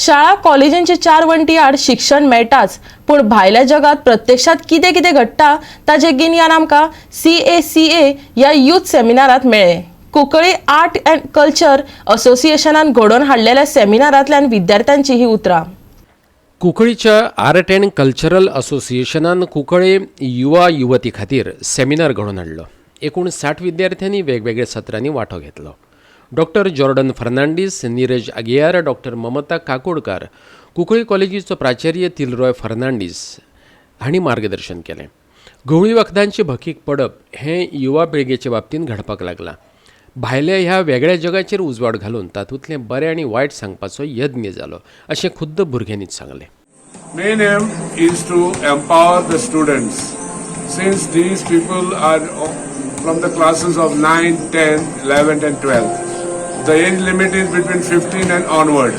शाळा कॉलेजींचे चार वण्टी आड शिक्षण मेळटाच, पूण भायल्या जगात प्रत्यक्षात कितें कितें घडटा ताचें गिन्यान आमकां CACA ह्या यूथ सेमिनारात मेळ्ळें. कुंकळी आर्ट अँड कल्चर असोसिएशनान घडोवन हाडलेल्या सेमिनारांतल्यान विद्यार्थ्यांची ही उतरां. कुंकळीच्या आर्ट अँड कल्चरल असोसिएशनान कुंकळे युवा युवती खातीर सेमिनार घडोवन हाडलो. एकूण 60 विद्यार्थ्यांनी वेगवेगळ्या सत्रांनी वांटो घेतलो. Doctor Jordan Fernandes, Niraj Aguiar, doctor Mamata Kakodkar, Cuncolim कॉलेजीचो प्राचार्य तिलरॉय फर्नांडीस हांणी मार्गदर्शन केलें. घुंवळी वखदांचे भकीक पडप हें युवा पिळगेचे बाबतींत घडपाक लागलां. भायल्या ह्या वेगळ्या जगाचेर उजवाड घालून तातूंतलें बरें आनी वायट सांगपाचो यत्न जालो अशें खुद्द भुरग्यांनीच सांगलें. Main aim is to empower the students. Since these people are from the classes of 9, 10, 11 and 12. The age limit is between 15 and onward.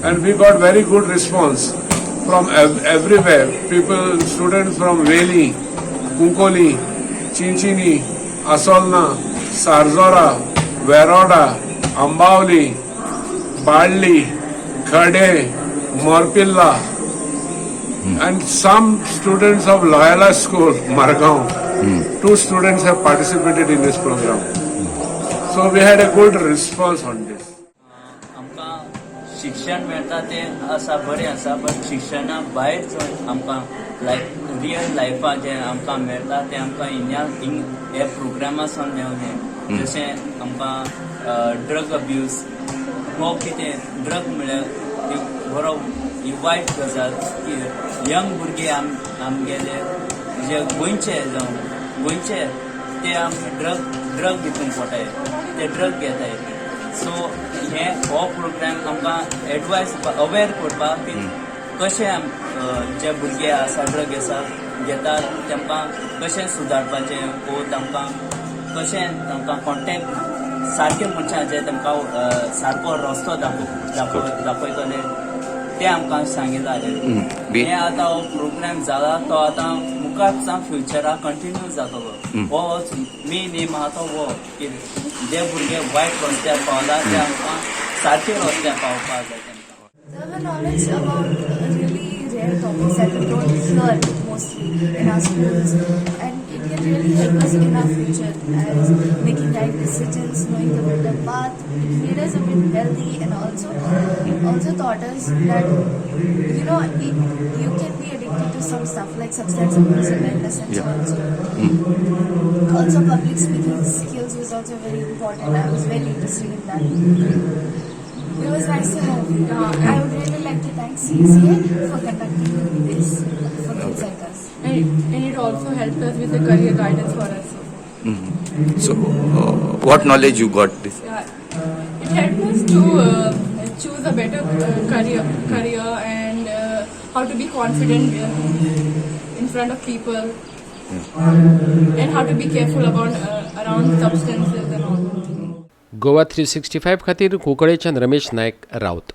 And we got very good response from everywhere. People, students from Veli, Kunkoli, Chinchini, Asolna, Sarzora, Veroda, Ambavli, Balli, Khade, Morpilla, and some students of Loyola School, Margao. Two students have participated in this program. So we had a good response on this. आमकां शिक्षण मेळटा तें आसा, बरें आसा, but शिक्षणा भायर जंय आमकां लायफ, रियल लायफा जें आमकां मेळटा तें आमकां हिंगा हिंग हे प्रोग्रामा सावन मेवलें. जशें आमकां ड्रग अब्यूज हो कितें, ड्रग म्हळ्यार ही बरो, ही वायट गजाल की यंग भुरगे आमगेले जे गोंयचे, जावं गोंयचे, ते आमकां ड्रग हितून पडटाय, ते ड्रग घेताय. सो हे हो प्रोग्राम आमकां एडवायस, अवेर करपाक की कशें जे भुरगे आसा, ड्रग आसा घेतात, तांकां कशें सुदारपाचें वो तांकां कशें तांकां कॉन्टेक्ट सारके मनशां जे तांकां सारको रस्तो दाखयतले ते आमकां सांगिलां. हे आतां हो प्रोग्राम जाला तो आतां मुखार सावन फ्युचराक कंटिन्यू जातलो. हो मेन एम आहा तो हो की जे भुरगे वायट रस्त्यार पावला ते आमकां सारके रस्त्यार पावपाक जाय तांकां. To have a knowledge about really rare topics that we don't hear mostly in our schools, and it can really help us in our future as making right decisions, knowing the better path. It made us a bit wealthy and also taught us that you can be addicted to some stuff like substance abuse awareness and so on. So also public speaking skills was also very important. I was very interested in that. It was nice to have you. I would really like to thank CCA for conducting this for kids like us. And it also helped us with the career guidance for us. So, what knowledge you got this? Yeah, it helped us to choose a better career and how to be confident in front of people and how to be careful about around substances and all. Goa 365 खातीर कुंकळेच्यान रमेश नायक राऊत.